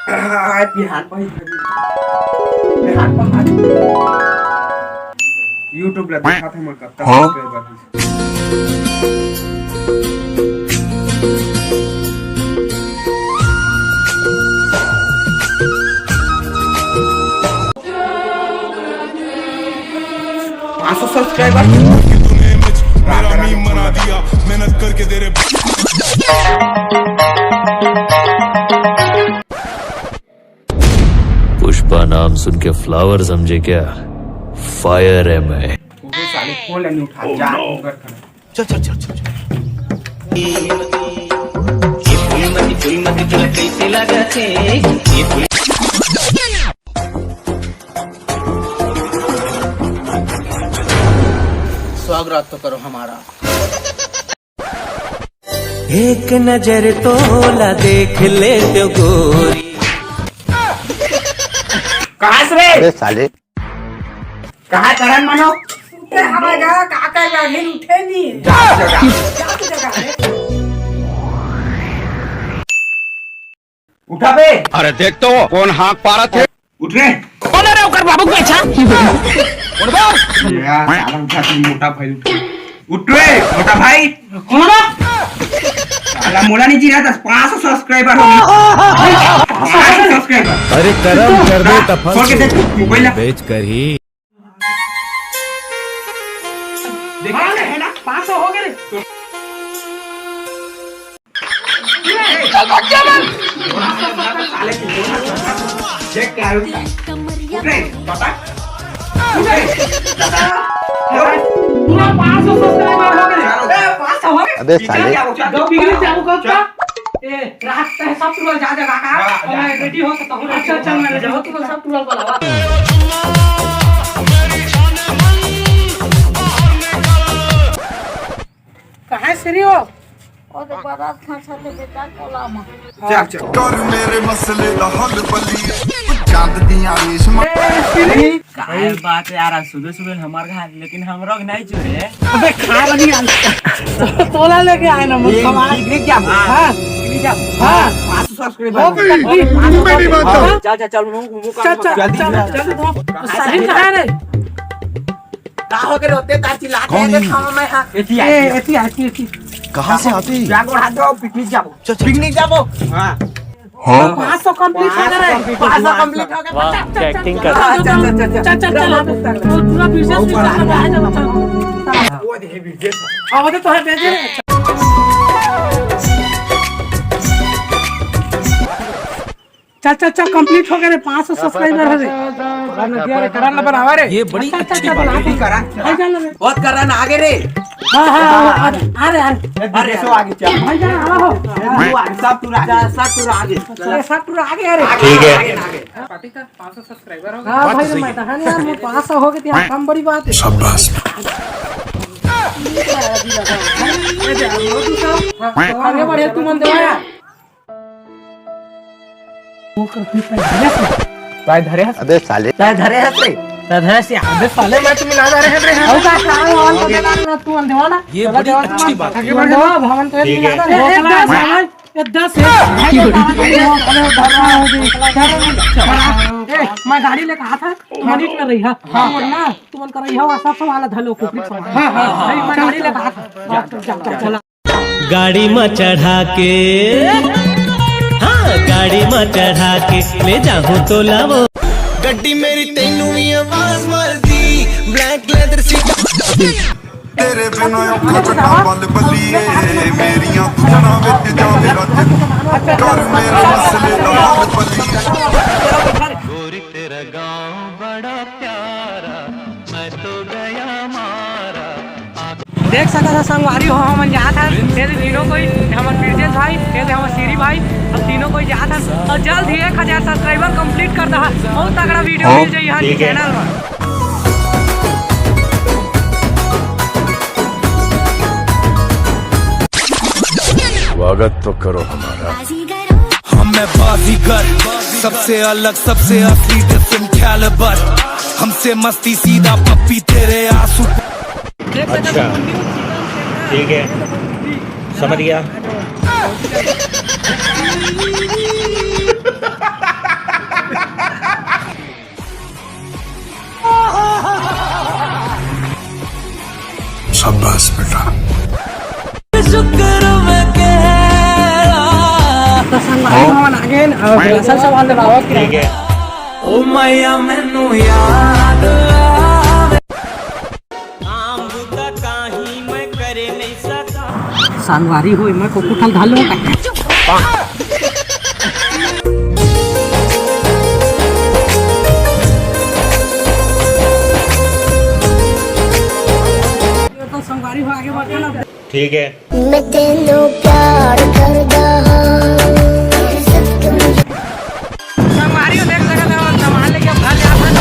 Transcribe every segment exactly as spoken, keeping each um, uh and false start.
आज बिहान पर ही खरीद। बिहान पर आज YouTube ला देखा था मैं कब तक हाँ? Subscriber। पाँच सौ subscriber। मेरा मीम बना दिया, मेहनत करके तेरे। पुष्पा नाम सुन के फ्लावर समझे क्या? फायर है मैं। वो साले फोन नहीं उठा, जा, उधर खड़ा। चल, चल, चल, चल, चल। स्वागत तो करो हमारा। एक नजर तोला देख ले तो गोरी। कहाँ से रे? अरे साले। कहाँ चरण मनो? उठे हमारा, का कर रहा है? उठे नहीं। जा जगह। जा की जगह है? उठा बे। अरे देख तो, कौन हाँक पारत हे। उठ रे। कौन रे ओकर बाबू के बेटा? उठ बे। यार, साला उठा, तू मोटा भाई उठ। उठ रे, मोटा भाई। कौन? साला मोला नहीं चिन्हा था, पाँच सौ subscriber हो गए। पाँच सौ subscriber। अरे करम कर दे, तफल खोल के से देख, मोबाइल ला। बेच कर ही। देख, हाँ, है ना? पाँच सौ हो गए रे। चल भाग जा, भाग। देख, क्या हो गया? उठ रे, पापा। उठ रे। पूरा पाँच सौ subscriber हो गए। ए, पाँच सौ हो गए। अबे साले। क्या हो गया? दो बिगड़ी क्या हो गया? ए, रात पे सब टूरा जा जगह का। हाँ, और मैं जा। Ready हो तो कहूँ, अच्छा, चल, मैं जाऊँ, तुम सब टूरा को लावा। कहाँ से रही हो? ओ तो बारात खा छाते बेटा कोला मा। चल, चल। कर मेरे मसले दा हल बलिए, चांद दियां रेशम। काय बात है यार, आज सुबह सुबह हमारे घर, लेकिन हम लोग नहीं चुरे। अबे खा बनी आज। तो तोला लेके आए ना, मुझे ये खवा। Picnic क्या? हाँ। Picnic क्या? हाँ। पाँच सौ subscriber। हो गई। मुंबई नहीं बात। हाँ। चल, चल, चल, मुंह, मुंह चल, चल, चल, चल, चल, चल, चल, साहिल कहाँ है रे? का हो गए रोते तार चिल्लाते हैं, कौन है? खाओ मैं, हाँ। एथी ए, आई। एथी, एथी, एथी। कहाँ से आते हैं? जा गोड़ हाथ धो, picnic जाबो। चल, चल, picnic जाबो। हाँ। हाँ। पाँच सौ complete हो गए रे। पाँच सौ complete हो गए। वाह, चल, चल, क्या चल, acting चल, कर। चल, चल, चल, चल, चल, चल, चल, चल, चल। वो पूरा business भी करना है, चल, चल। वो दे business। हाँ, वो तो है, भेजे। चल, चल, चल, complete हो गए रे, पाँच सौ subscriber हो रे। करण ला बनावा रे। ये बड़ी अच्छा, अच्छा, अच्छी अच्छा, बात बना है। दे। करण। आ जा ना रे। बहुत करण आगे रे। हाँ, हाँ, हाँ, हाँ, आ रे, आ रे। अरे, अरे, सो आगे चल। भाई जान, हाँ, हो। ये तू आगे, सब तू आगे, सब तू आगे। अरे, सब तू आगे, अरे। ठीक है। आगे, आगे। पार्टी का पाँच सौ subscriber हो गए। हाँ, बात तो भाई, सही मैं है। कहा नहीं यार, मैं पाँच सौ हो गए थे, हाँ, कम बड़ी बात है। शाबाश। हाँ, आगे बढ़े, तू मन दे यार। वो कर, तू पैर धरे हस। पैर धरे हस। अबे साले। पैर धरे हस रे। पैर धरे हस यार। अबे साले, मैं तुम्हें ना धरे हस रे। और का काम है, और को देना ना, तू अंधेवा ना। ये बड़ी अच्छी बात है। आगे बढ़ जा। भवन तो ठीक है। एक दस है। ए, दस है। ए, मैं गाड़ी लेके आया था, मनीष में रही, हाँ। हाँ। तू ना, तू मन कर रही हो, सब सामान धलो, कुकरी सामान। हाँ, हाँ, हाँ। भाई, मैं गाड़ी लेके आया था। चल, चल, चल, चल। गाड़ी म चढ़ा के, हाँ, गाड़ी म चढ़ा के ले जाहूं तोला वो। गड्डी मेरी तेनू भी आवाज मारदी, black leather seat। तेरे बिना औखा कटा पल बलिए, मेरियां तुझना विच जावे रज, कर मेरे मसले दा हल बलिए। गोरी तेरा गांव बड़ा प्यारा, मैं तो गया मारा। देख सकत ह संगवारी हो, हमन जात हन, ये दे तीनों कोई, हमर बिरजेश भाई, ये दे हमर सीरी भाई, हम तीनों कोई जात हन और जल्द ही एक हजार subscriber complete कर दहा। बहुत तगड़ा video हाँ, मिल जाई यहाँ ठीक है। Channel में। स्वागत तो करो हमारा। हम है बाजीगर, सबसे अलग, सबसे असली, different caliber। हमसे मस्ती सीधा पप्पी, तेरे आंसू। अच्छा, ठीक है, समझ गया। शाबाश बेटा। शुक्र मैं कह रहा। तो संगवारी हो। हमन आगे न, अ, असल सवाल ले बाबा के। ठीक है। ओ मैया मैनू याद आवे। काम बुता काही मैं करे नहीं सका। संगवारी हो, मैं को कुठल धालो। तो संगवारी हो, आगे बढ़ते ना। ठीक है। मैं तेनू प्यार करदा हां। संगवारी हो, देख सकत हो, सामान लेके अब घर जात हन।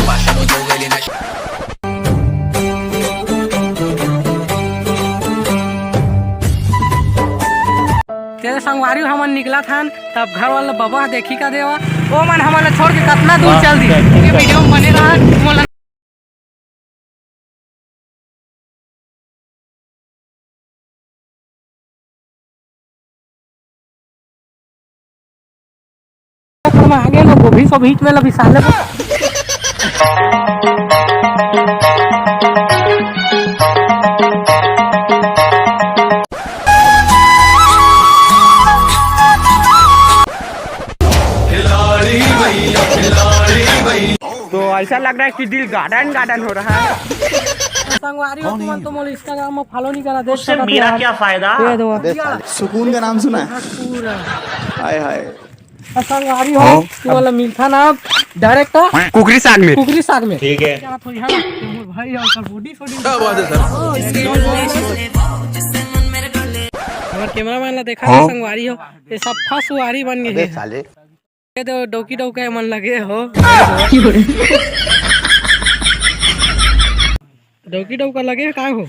तेरे संगवारी हो, हमन निकलत हन, तब घर वाला बबा देखही का देवा, ओ मन हमन ला छोड़ के कतना दूर चल दी। ये वीडियो में बने रहा, मोला हम आगे लो, गोभी सोभी में ला बिसाले। तो ऐसा लग रहा है कि दिल गार्डन गार्डन हो रहा है। संगवारी हो, तुमन तो मोला Instagram में follow नहीं करा, देख उससे सकत हो मेरा यार। क्या फायदा? ये दो। सुकून का नाम सुना है? पूरा। हाय हाय। और संगवारी हो, हाँ। तुमन ला मिलथन अब direct कुकरी साग में। कुकरी साग में। ठीक है। क्या थोड़ी, हाँ, ये मोर भाई और कर body सोडी। क्या बात है सर? और cameraman ला देखा हाँ। संगवारी हो, ये सब फसुआरी बन गए अबे हैं। साले। ये तो डौकी डौका मन लगे हो। डौकी डौका लगे है, का हो?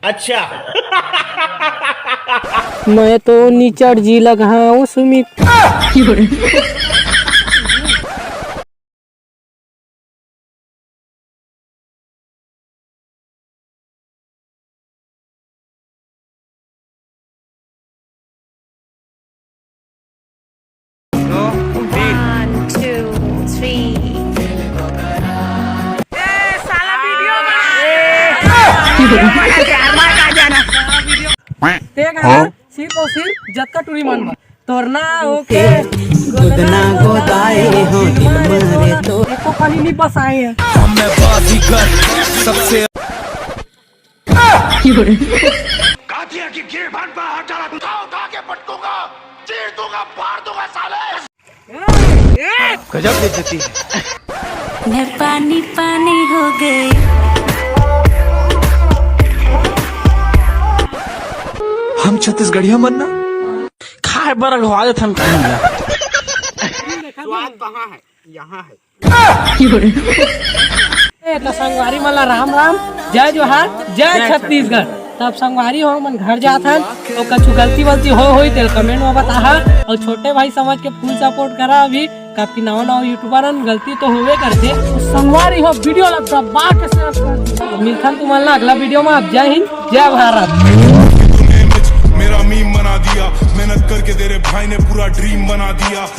अच्छा। मैं तो निचट जी लगा हूँ सुमित। One, two, three। ए, साला वीडियो बना। देख ना, सिर्फ और सिर्फ जतका टूरी मन बा। तोर ना होके गोदना गोदाए हो दिल मरे तो। एको पानी नहीं बसाए हैं। हम मैं बाजीगर सबसे कातिया की गिरबान पर हाथ डाला, उठा उठा के पटकूंगा, चीर दूंगा, फाड़ दूंगा साले। गजब बेइज्जती है। मैं पानी पानी हो गई। हम छत्तीसगढ़िया मन ना खाए बर अगवा देथन कहीं ना। स्वाद कहाँ है? यहाँ है। ए, तो संगवारी मन ला राम राम, जय जोहार, जय छत्तीसगढ़। तब संगवारी हो, हमन घर जात हन, तो कछु गलती वलती हो होई, तेल comment में बताहा, और छोटे भाई समझ के full support करा। अभी काफी नवा नवा YouTuber हन, गलती तो होवे करथे। तो संगवारी हो, वीडियो ला दबा के share कर दो। मिलथन तुमन ला अगला वीडियो में। आप जय हिंद, जय भारत। मेरा मीम बना दिया, मेहनत करके तेरे भाई ने पूरा ड्रीम बना दिया।